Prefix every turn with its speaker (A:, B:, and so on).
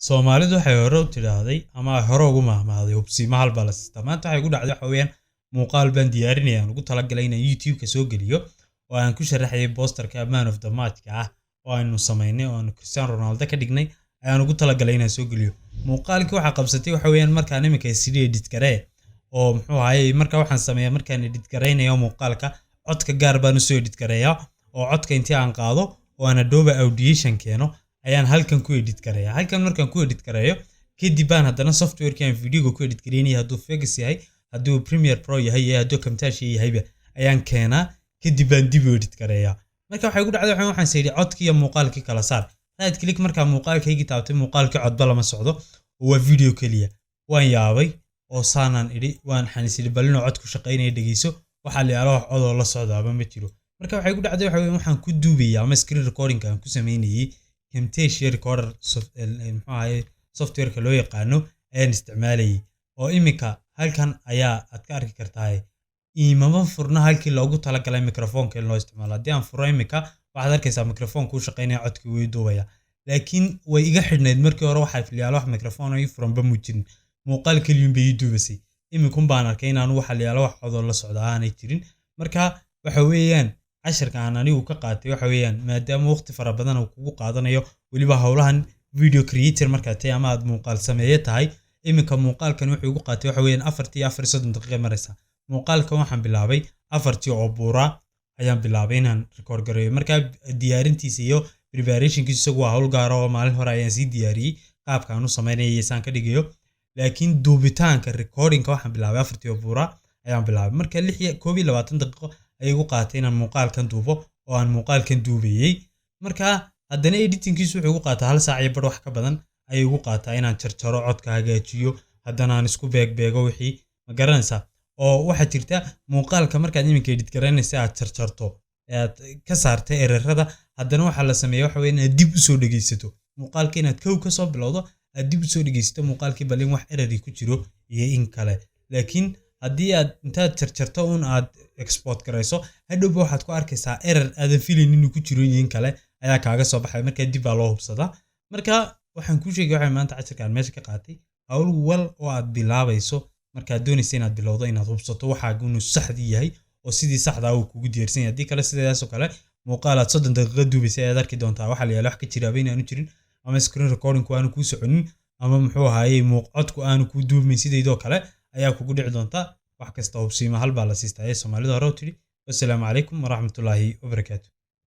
A: Soomaalidu waxay hore u tidhaahday ama ay hore ugu mahmahday, "Hubsiima hal baa la siistaa." Maanta waxay ku dhacday waxa weeyaan, muuqaal baan diyaarinaya aan ugu talagalay inaan YouTube-ka soo geliyo oo aan ku sharaxayay posterka man of the match-ka ah oo aynu samaynay oo aanu Cristiano Ronaldo ka dhignay ayaan ugu talagalay inaan soo geliyo. Muuqaalkii waxaa qabsatay waxa weeyaan, markaan iminka sidii edit garee oo muxuu ahaayey, marka waxaan sameeyaa, markaan edit garaynayo muuqaalka, codka gaar baan usoo edit gareeyaa oo codka intii aan qaado oo aan Adobe Audition keeno ayaan halkan ku edit gareeyaa. Halkan markaan ku edit gareeyo kadib baan haddana softwareki aan videoga ku edit gareynaya, hadduu Vegas yahay, hadduu Premiere Pro yahay iyo hadduu Camtasia yahayba, ayaan keenaa, kadib baan dib u edit gareeyaa. Marka waxay ku dhacday, waxaan sayidhi codkii iyo muuqaalkii kala saar. Right click markaa muuqaalkaygii taabtay, muuqaalkii codba lama socdo oo waa video keliya. Waan yaabay oo saanaan idhi, waan xanis idhi, bal inuu cod ku shaqaynaya dhegeyso. Waxaa la yaala wax codoo la socdaaba ma jiro. Marka waxay ku dhacday waxa weeye, waxaan ku duubaya ama screen recording aan ku sameynayay Camtasia Recorder muxuu ahaye, softwareka loo yaqaano ayaan isticmaalayay oo iminka halkan ayaa aad ka arki kartaa, iimama furna halkii loogu talagalay microphoneka in loo isticmaalo. Haddii aan furo iminka, waxaad arkaysaa microphoneka u shaqaynaya, codkii way duubaya, laakiin way iga xidhnayd markii hore. Waxaa filyaalo wax microphone ii furanba mu jirin, muuqaal keliyun bay ii duubasay. Iminkun baan arkay inaanu waxa layaalo wax codoo la socda aanay jirin. Marka waxa weeyaan, casharka aan anigu ka qaatay waxa weeyaan, maadaama waqti fara badan uu kugu qaadanayo weliba howlahan video creator markaad tahay ama aad muuqaal sameeye tahay, iminka muuqaalkan wuxuu igu qaatay waxa weeyaan 4:34 maraysa. Muuqaalkan waxaan bilaabay 4tii oo buura ayaan bilaabay inaan record gareeyo. Markaa diyaarintiisa iyo preparationkiisu isagu waa hawl gaara oo maalin hore ayaan sii diyaariyey qaabka aan u sameynaya iyo saan ka dhigayo, laakiin duubitaanka recordingka waxaan bilaabay 4tii oo buura ayaan bilaabay. Marka 6 iyo 21 daqiiqo ayay igu qaatay inaan muuqaalkan duubo oo aan muuqaalkan duubayey. Marka haddana editingkiisu wuxuu igu qaataa hal saac iyo bar, wax ka badan ayay igu qaataa inaan jarjaro, codka hagaajiyo, haddana aan isku beegbeego wixii, ma garanaysaa? Oo waxaa jirta muuqaalka markaad iminka edit garaynaysa, aad jarjarto ee aad ka saartay ererada, haddana waxaa la sameeya waxa weeye inaad dib usoo dhegeysato muuqaalka, inaad kow ka soo bilowdo, aad dib usoo dhegeysato muuqaalkii, bal in wax error ku jiro iyo in kale. Laakiin haddii aad intaad jarjarto un aad export garayso, hadhowba waxaad ku arkaysaa error aadan filayn inuu ku jiro iyo in kale ayaa kaaga soo baxay. Markaa dib baa loo hubsadaa. Marka waxaan kuu sheegay waxay maanta casharkaan meesha ka qaatay, hawl wal oo aad bilaabayso, markaad doonaysa inaad bilowdo, inaad hubsato waxaagu inuu saxdii yahay oo sidii saxdaa uu kugu diyaarsan yahay. Haddii kale, sidaasoo kale muuqaal aad 30 daqiiqo duubaysay ayaad arki doontaa waxa la yaala wax ka jiraaba inaanu jirin, ama screen recordingku aanu kuu soconin, ama muxuu ahaayey, codku aanu kuu duubmayn. Sidaydoo kale ayaa kugu dhici doonta. Wax kasta hubsiima hal baa la siistaa ee Soomaalida hore u tidhi. Wassalaamu calaykum waraxmatullaahi wabarakaatu.